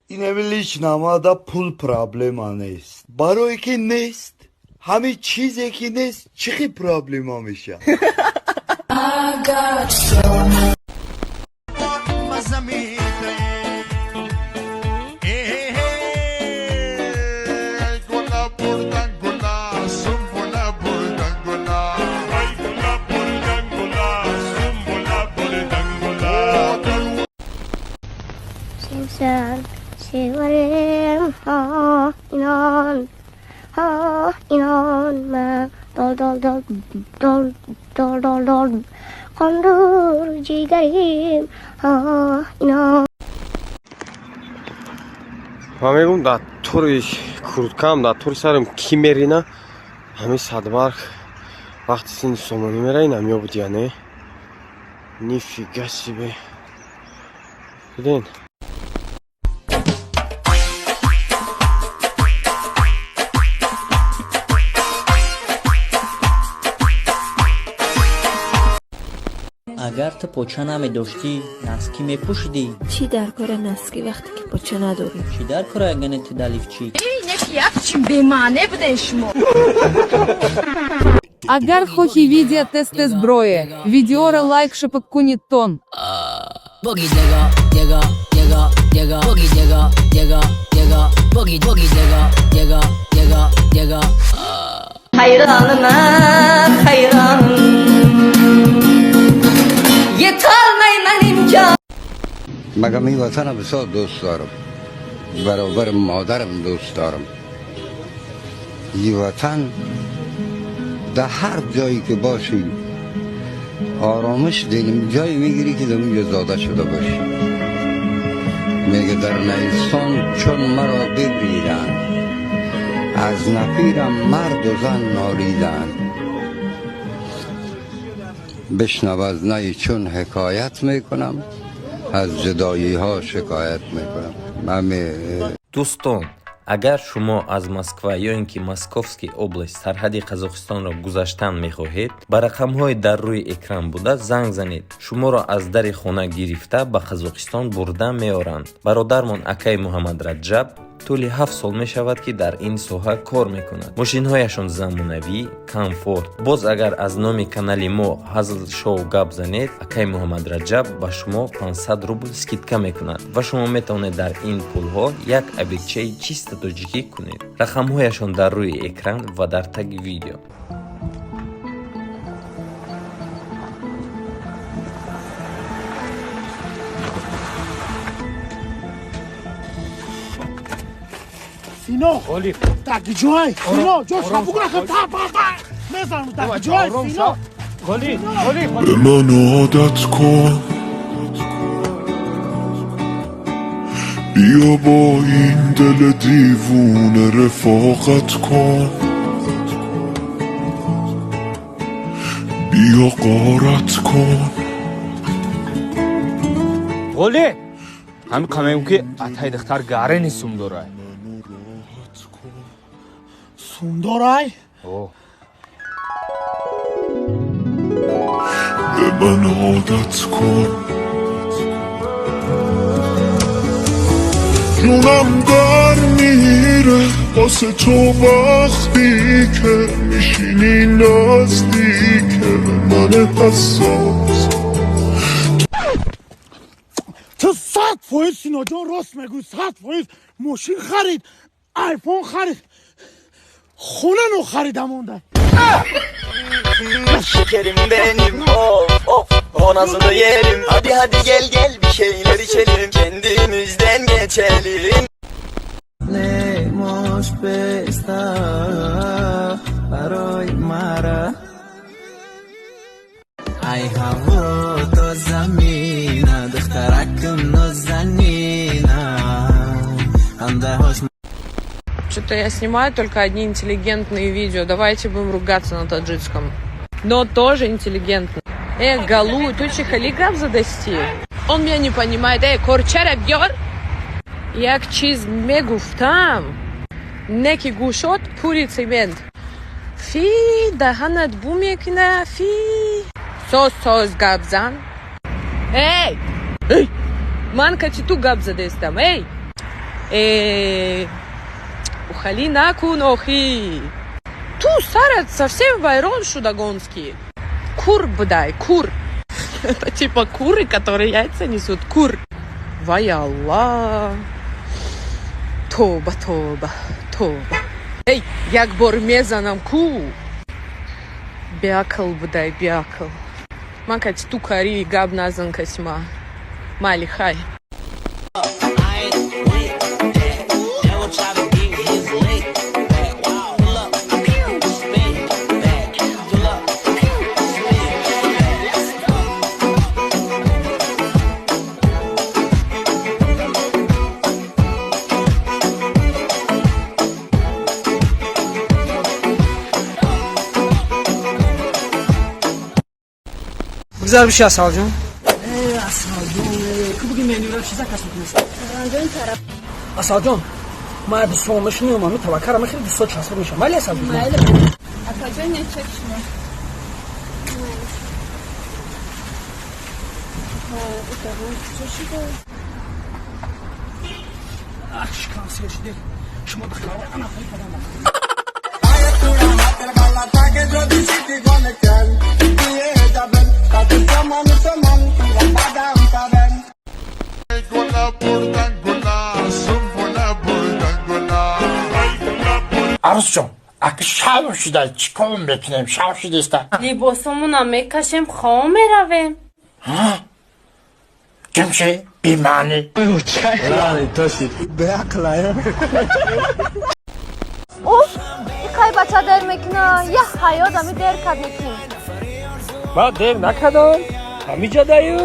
Инами лично мада пул проблема нест. Барое ки нест, ҳамин чизе ки нест, чӣ хел проблема мешавад? Severim ha inan ha inanma dol dol dol dol dol dol dol qondur jigarim ha inan. Ман мегӯм, дар тури курткам, дар тури сарам ки мерина, ҳамин садбарг вақти синни сомонӣ мера, ин ҳамё буд, яъне нифига себе, диден. Агар ту поча намедоштӣ, носки мепӯшидӣ? Чӣ дар кора носки, вақте ки поча надорӣ? Чӣ дар кора ягане ту да лифчик? Бемаъне будем шумо. Агар хохи видео тест зброя, видеора лайк шапак кунит тон. Boogie digga, digga, digga, digga, boogie digga, digga, digga, boogie boogie digga, digga, digga, digga. Hayranına hayran Yetolmay man imkon. مگم این وطن بسیار دوست دارم، برابر مادرم دوست دارم. این وطن در هر جایی که باشی آرامش دلم جایی میگیری که در اونجا زاده شده باشی. میگه در نیستان چون مرا ببریدن، از نفیرم مرد و زن نالیدن. بشنو از نی چون حکایت میکنم، از جدایی ها شکایت میکنم من. Дӯстон, агар шумо аз Москва ё ин ки Московский область сарҳади Қазоқистонро гузаштан мехоҳед, ба рақамҳои дар рӯи экран буда занг занед. Шуморо аз дари хона гирифта, ба Қазоқистон бурда меоранд. Бародармон акаи Муҳаммадраҷаб тӯли 7 сол мешавад, ки дар ин соҳа кор мекунад. Мошинҳояшон замонавӣ, комфорт. Боз агар аз номи канали мо Ҳазл Шоу гап занед, акаи Муҳаммадраҷаб ба шумо 500 рубл скидка мекунад ва шумо метавонед дар ин пулҳо як обедчаи чисто тоҷикӣ кунед. Рақамҳояшон дар рӯи экран ва дар таги видео. Сино, так ҷой, Сино, ҷош бугуна, та па па мезанам, так ҷой, Сино. به من عادت کن، بیا با این دل دیوونه رفاقت کن، بیا غارت کن. Ғолӣ, ҳами қамегум, ки атай духтар гарени сум дорай. Сум дорай? О. به من عادت کن، جونم در میره واسه تو وقتی که میشینی نزدیک من حساس. Ту 100%, Синоҷон, рост мегӯй, 100%. Мошин харид, айфон харид, хона нохарида монда. Şekerim benim, of of, o nazını yerim. Hadi hadi gel gel, bir şeyler içelim, kendimizden geçelim. Neymiş pesta барои мара, ай ҳаво то замина, духтаракам нозанина, андаҳош. Что-то я снимаю только одни интеллигентные видео. Давайте будем ругаться на таджикском. Но тоже интеллигентно. Галу, ту чи хали гап задасти? Он меня не понимает. Эй, корчара бьёр. Як чиз мегуфтам. Неки гӯшот пури цемент. Фи, даҳанат бу мекуна, фи. Соз соз гап зан. Эй! Эй! Ман кати ту гап задестам, эй! Э, ухали накун, охи. Ту сарат совсем вайрон шудагонский. Кур будай, кур. Это типа куры, которые яйца несут. Кур. Вай Аллах. Тоба, тоба, тоба. Эй, як бор мезанам ку. Беақл будай, беақл. Ман кати ту кари гап назан касима. Майли, хай. Бигзар биши, Асалҷон. Асалҷон, ку буги менюра чиза кас мекунест? Асалҷон, ман як дусол мешунем, ами таваккара мехӯри, 2 сол часб мешавам. Майли, Асалҷон? Майли. Акаҷон, не чек шумо. Майли. Ах, шикам сер шиде. Шумо духтаро ана хали кадам. Арусҷон, аки шав шуда, чӣ кор мекунем? Шав шудеста. Либосомона мекашем, хоб меравем. Кимши бемаънӣ. Беақлая. Уф, иқай бача дер мекуна, я ҳаёт ами дер кад мекунӣ. Ман дер накардам. Ҳамиҷа даю.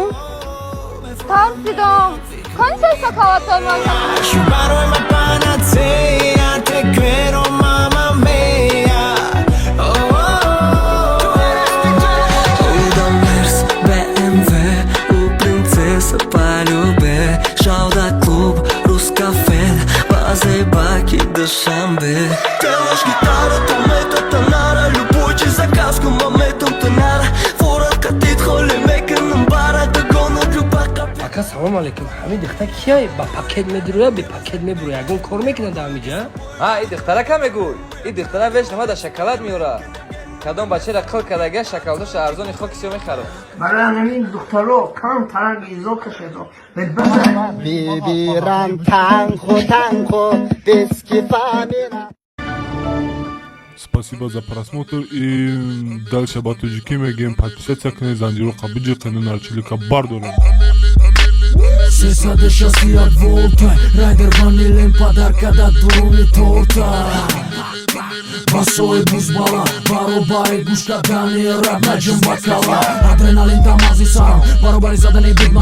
Тарсидам. Кани сай сакаватой ман. Panacea, te quiero, mamma mia. Oh, oh, БМВ, у принцесса полюбе. Шауда клуб, рус кафе, базай баки Душанбе. Телаш гитара, томета танара, любой заказку маметом танара. Форат катит холи мекунам бара, догонат люба. Ака, салом алейкум. Ҳамин духтар кияй? Ба пакет медуроя, бе пакет мебуроя? Ягон кор мекунад ҳамиҷа? Ҳа, и духтарака мегӯй. И духтара веш намада шоколад меёра. Кадом бачаро қил кардага, шоколадоша арзони хоки сиё мехарад. Барои ҳамин духтаро камтарак изо кашедо. Бибирам танхо танхо бескифамира. Спасибо за просмотр и дальше ба тоҷикӣ мегӯем: подписаться кунед, занҷироқа биҷиқену нарчилика бардорем. 361 волта, райдер ванилем подарка да дуруни торта. Басои бузбала, баробари гӯш кардани раб наҷим бакала. Адреналин дамази сарам, баробари задани бигма.